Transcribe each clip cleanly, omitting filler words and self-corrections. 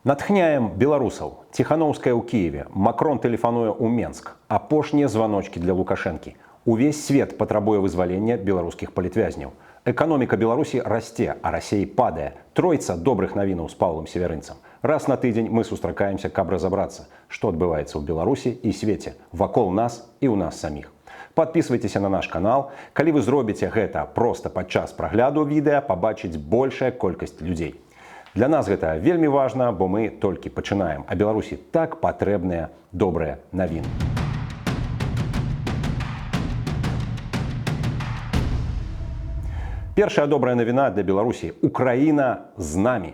Натхняем беларусаў. Ціханоўская ў Кіеве, Макрон тэлефануе ў Менск. Апошнія званочкі для Лукашэнкі. Увесь свет патрабуе вызвалення беларускіх палітвязняў. Эканоміка Беларусі расце, а Расеі падае. Тройца добрых навінаў з Паўлам Севярынцам. Раз на тыдзень мы сустракаемся, каб разабрацца, што адбываецца ў Беларусі і свеце, вакол нас і ў нас саміх. Падпісвайцеся на наш канал. Калі вы зробіце гэта проста падчас прагляду відэа, пабачыць большая колькасць людзей. Для нас гэта вельмі важна, бо мы толькі пачынаем, а Беларусі так патрэбныя добрыя навіны. Першая добрая навіна для Беларусі: Украіна з намі.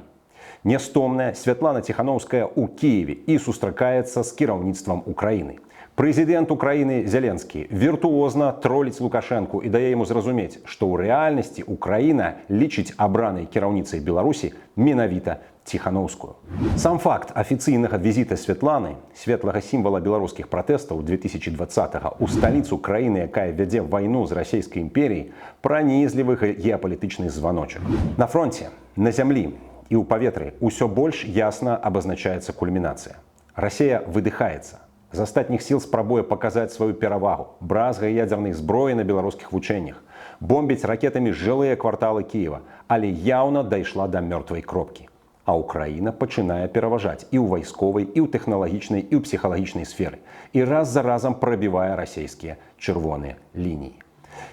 Нястомная Святлана Ціханоўская ў Кіеве і сустракаецца з кіраўніцтвам Украіны. Прэзідэнт Украіны Зяленскі віртуозна троліць Лукашэнку і дае яму зразумець, што ў рэальнасці Украіна лічыць абранай кіраўніцай Беларусі менавіта Ціханоўскую. Сам факт афіцыйнага візіта Святланы, светлага сімвала беларускіх пратэстаў 2020 у сталіцу краіны, якая вядзе вайну з Расійскай імперіяй, пранізлівы геапалітычны званочак. На фронте, на зямлі і ў паветры ўсё больш ясна абазначаецца кульмінацыя. Расея выдыхаецца. З астатніх сіл спрабуе паказаць сваю перавагу, бразгае ядзернай зброі на беларускіх вучэннях, бомбіць ракетамі жылыя кварталы Кіева, але яўна дайшла да мёртвай кропкі. А Украіна пачынае пераважаць і ў вайсковай, і ў тэхналагічнай, і ў псіхалагічнай сферы. І раз за разам прабівае расійскія чырвоныя лініі.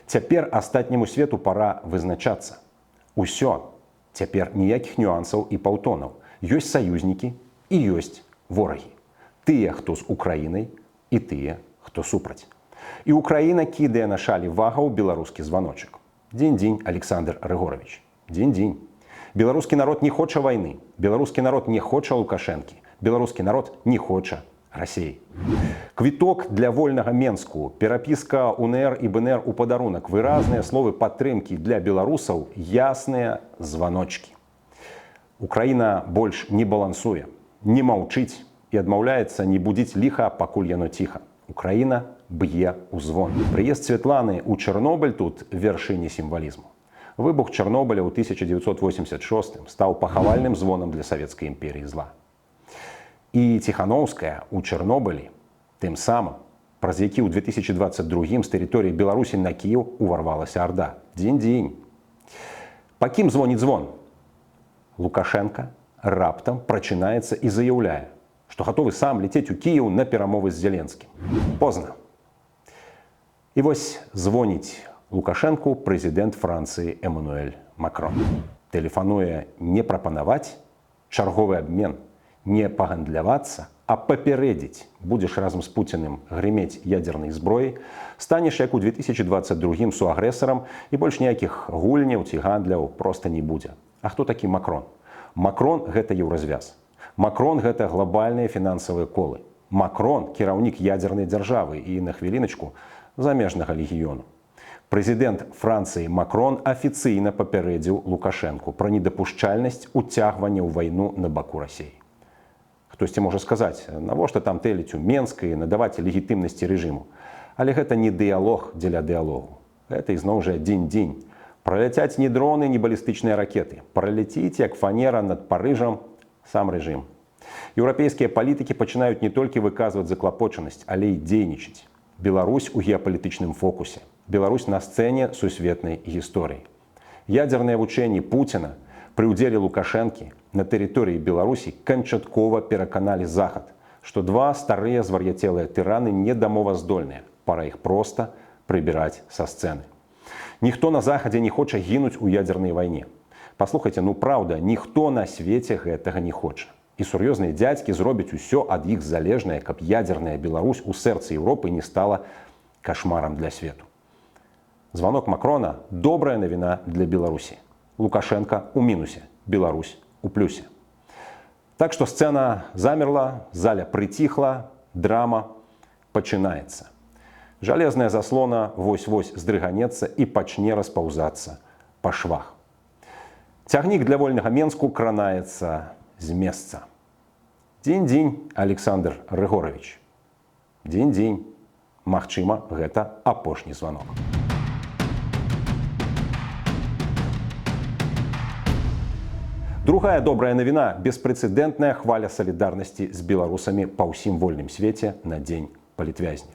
Цяпер астатняму свету пара вызначацца. Усё. Цяпер ніякіх нюансаў і паўтонаў. Ёсць саюзнікі і ёсць ворагі. Тыя, хто з Украінай, і тыя, хто супраць. І Украіна кідае на шалі вагаў беларускі званочак. Дзень-дзень, Александр Рыгоравіч. Дзень-дзень. Беларускі народ не хоча вайны. Беларускі народ не хоча Лукашэнкі. Беларускі народ не хоча Расеі. Квіток для вольнага Менску, перапіска УНР і БНР у падарунак, выразныя словы падтрымкі для беларусаў, ясныя званочкі. Украіна больш не балансуе, не маўчыць і адмаўляецца не будзіць ліха, пакуль яно ціха. Украіна б'е ў звон. Прыезд Святланы ў Чарнобыль тут вяршыні сімвалізму. Выбух Чарнобыля ў 1986 стаў пахавальным звонам для савецкай імперіі зла. І Ціханоўская ў Чарнобылі тым самым, праз які ў 2022 з тэрыторыі Беларусі на Кіеў уварвалася арда. Дзень-дзень. Па кім звоніць звон? Лукашэнка раптам прачынаецца і заяўляе, што гатовы сам ляцець у Кіеў на перамовы з Зеленскім. Позна. І вось звоніць Лукашэнку прэзідэнт Францыі Эмануэль Макрон. Тэлефануе не прапанаваць чарговы абмен, не пагандлявацца, а папярэдзіць: будзеш разам з Пуціным грымець ядзернай зброяй, станеш як у 2022 суагрэсарам, і больш ніякіх гульняў ці гандляў проста не будзе. А хто такі Макрон? Макрон гэта Еўразвяз. Макрон гэта глобальныя фінансавыя колы. Макрон кіраўнік ядзернай дзяржавы і, на хвіліначку, замежнага легіёну. Прэзідэнт Францыі Макрон афіцыйна папярэдзіў Лукашэнку пра недапушчальнасць уцягвання ў вайну на баку Расеі. Хтосьці можа сказаць, навошта там тэліць у Менск і надаваць легітымнасці рэжыму. Але гэта не дыялог дзеля дыялогу. Гэта ізноў жа дзень-дзень. Праляцяць не дроны, не балістычныя ракеты. Праляціць, як фанера над Парыжам, сам рэжым. Еўрапейскія палітыкі пачынаюць не толькі выказваць заклапочанасць, але і дзейнічаць. Беларусь у геапалітычным фокусе. Беларусь на сцэне сусветнай гісторыі. Ядзерныя вучэнні Пуціна пры ўдзеле Лукашэнкі на тэрыторыі Беларусі канчаткова пераканалі Захад, што два старыя звар'яцелыя тыраны недамоваздольныя, пара іх проста прыбіраць са сцэны. Ніхто на Захадзе не хоча гінуць у ядзернай вайне. Паслухайце, ну праўда, ніхто на свеце гэтага не хоча. І сур'ёзныя дзядзькі зробяць усё ад іх залежнае, каб ядзерная Беларусь у сэрцы Еўропы не стала кашмарам для свету. Званок Макрона добрая навіна для Беларусі. Лукашэнка ў мінусе, Беларусь у плюсе. Так што сцэна замерла, заля прыціхла, драма пачынаецца. Жалезная заслона вось-вось здрыганецца і пачне распаўзацца па швах. Цягнік для вольнага Менску кранаецца з месца. Дзень-дзень, Александр Рыгоравіч. Дзень-дзень. Магчыма, гэта апошні званок. Другая добрая навіна: беспрэцэдэнтная хваля салідарнасці з беларусамі па ўсім вольным свеце на дзень палітвязня.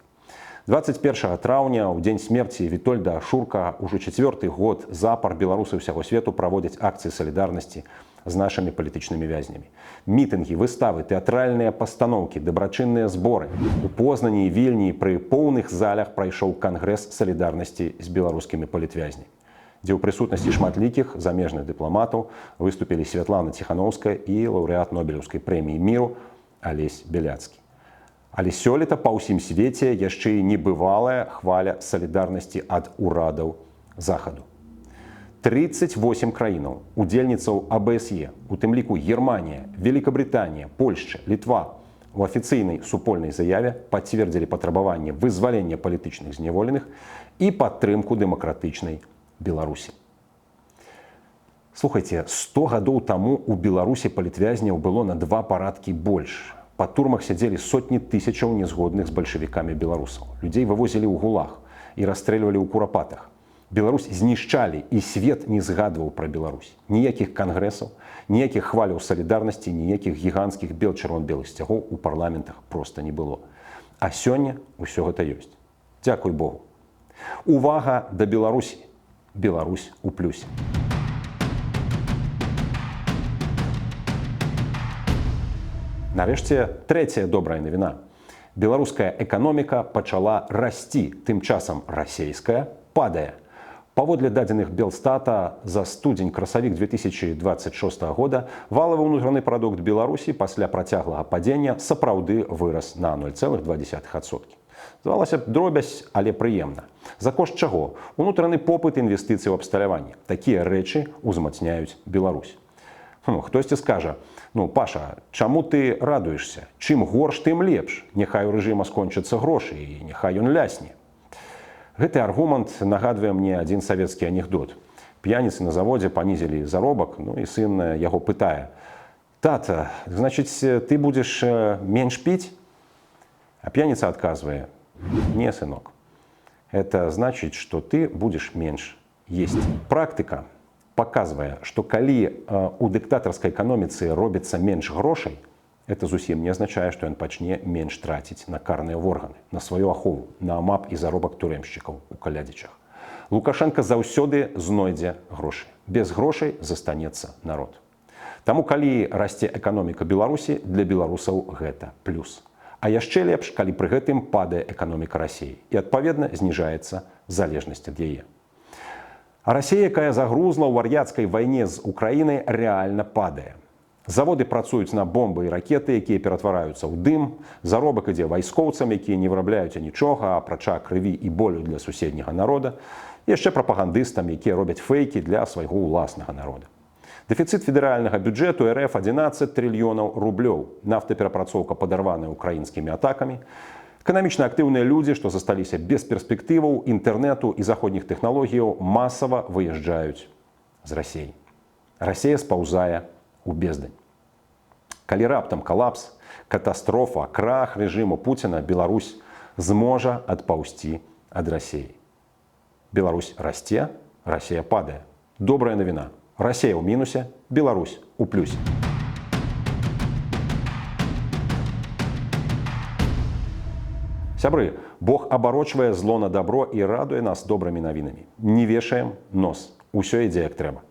21 траўня, ў дзень смерці Вітольда Шурка, ужо чацвёрты год запар беларусы ўсяго свету праводзяць акцыі салідарнасці з нашымі палітычнымі вязнямі. Мітынгі, выставы, тэатральныя пастаноўкі, дабрачынныя зборы. У Познані і Вільні пры поўных залях прайшоў кангрэс салідарнасці з беларускімі палітвязнямі, дзе ў прысутнасці шматлікіх замежных дыпламатаў выступілі Святлана Ціханаўская і лаўрэат Нобелеўскай прэміі міру Алесь Беляцкі. Але сёлета па ўсім свеце яшчэ і небывалая хваля салідарнасці ад урадаў Захаду. 38 краінаў, удзельніцаў АБСЕ, у тым ліку Германія, Великабрытанія, Польшча, Літва, у афіцыйнай супольнай заяве пацвердзілі патрабаванне вызвалення палітычных зняволеных і падтрымку дэмакратычнай Беларусі. Слухайце, 100 гадоў таму у Беларусі палітвязняў было на два парадкі больш. Па турмах сядзелі сотні тысячаў незгодных з бальшавікамі беларусаў. Людзей вывозілі ў ГУЛАГ і расстрэльвалі ў Курапатах. Беларусь знішчалі, і свет не згадваў пра Беларусь. Ніякіх кангрэсаў, ніякіх хваляў салідарнасці, ніякіх гіганцкіх бел-чырвон-белых сцягоў у парламентах проста не было. А сёння ўсё гэта ёсць. Дзякуй Богу. Увага да Беларусі. Беларусь у плюсе. Нарэшце, трэцяя добрая навіна. Беларуская эканоміка пачала расці, тым часам расійская падае. Паводле дадзеных Белстата за студзень-красавік 2026 года валавы ўнутраны прадукт Беларусі пасля працяглага падзення сапраўды вырас на 0,2%. Здавалася б, дробязь, але прыемна. За кошт чаго? Унутраны попыт, інвестыцыі ў абсталяванне. Такія рэчы ўзмацняюць Беларусь. Хтосьці скажа: «Ну, Паша, чаму ты радуешся? Чым горш, тым лепш. Няхай у рэжыма скончацца грошы і няхай ён лясне». Гэты аргумент нагадвае мне адзін савецкі анекдот. П'яніцы на заводзе панізілі заробак, ну і сын яго пытае: «Тата, значыць, ты будзеш менш піць?» А п'яніца адказвае: «Не, сынок. Это значит, что ты будешь менш есть». Практыка паказвае, што калі у дыктатарскай эканоміцы робіцца менш грошай, это зусім не азначае, што ён пачне менш траціць на карныя органы, на сваю ахову, на АМАП і заробак турэмшчыкаў у Калядзічах. Лукашэнка заўсёды знойдзе грошы. Без грошай застанецца народ. Таму калі расце эканоміка Беларусі, для беларусаў гэта плюс. А яшчэ лепш, калі пры гэтым падае эканоміка Расіі і, адпаведна, зніжаецца залежнасць ад яе. А Расія, якая загрузла ў вар'яцкай вайне з Украінай, рэальна падае. Заводы працуюць на бомбы і ракеты, якія ператвараюцца ў дым. Заробак ідзе вайскоўцам, якія не вырабляюць нічога, апрача крыві і болю для суседняга народа. І яшчэ прапагандыстам, якія робяць фэйкі для свайго ўласнага народа. Дэфіцыт федэральнага бюджэту РФ 11 трыльёнаў рублёў. Нафтаперапрацоўка падарваная украінскімі атакамі. Эканамічна актыўныя людзі, што засталіся без перспектываў, інтэрнэту і заходніх тэхналогіяў, масава выязджаюць з Расеі. Расея спаўзае ў бездань. Калі раптам калапс, катастрофа, крах рэжыму Пуціна, Беларусь зможа адпаўсці ад Расеі. Беларусь расце, Расея падае. Добрая навіна. Расея ў мінусе, Беларусь у плюсе. Сябры, Бог абарочвае зло на дабро і радуе нас добрымі навінамі. Не вешаем нос. Усё ідзе як трэба.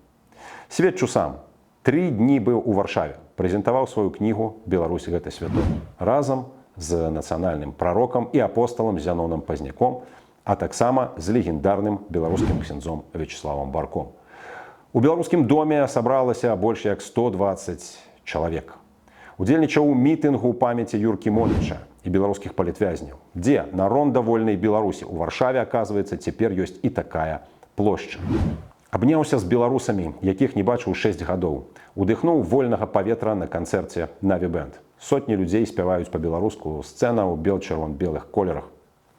Сведчу сам. 3 дні быў у Варшаве, прэзентаваў сваю кнігу «Беларусь гэта святое» разам з нацыянальным прарокам і апосталам Зяноном Пазняком, а таксама з легендарным беларускім ксяндзом Вячаславам Барком. У беларускім доме сабралася больш як 120 чалавек. Удзельнічаў у мітынгу ў памяці Юркі Моніча і беларускіх палітвязняў, дзе на ронда вольнай Беларусі у Варшаве, оказывается, цяпер ёсць і такая плошча. Абняўся з беларусамі, якіх не бачыў 6 гадоў. Удыхнуў вольнага паветра на канцэрце Наві Бэнд. Сотні людзей спяваюць па-беларуску, сцэна ў бел-чырвон-белых колерах.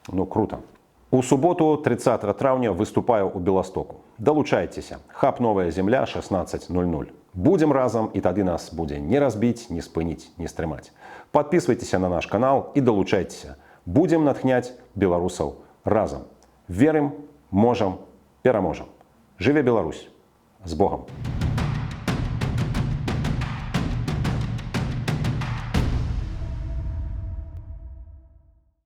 Ну, круто. У суботу 30 траўня выступаю ў Беластоку. Далучайцеся. Хаб «Новая земля», 16:00. Будзем разам, і тады нас будзе не разбіць, не спыніць, не стрымаць. Падпісвайцеся на наш канал і далучайцеся. Будзем натхняць беларусаў разам. Верым, можам, пераможам. Жыве Беларусь! З Богам!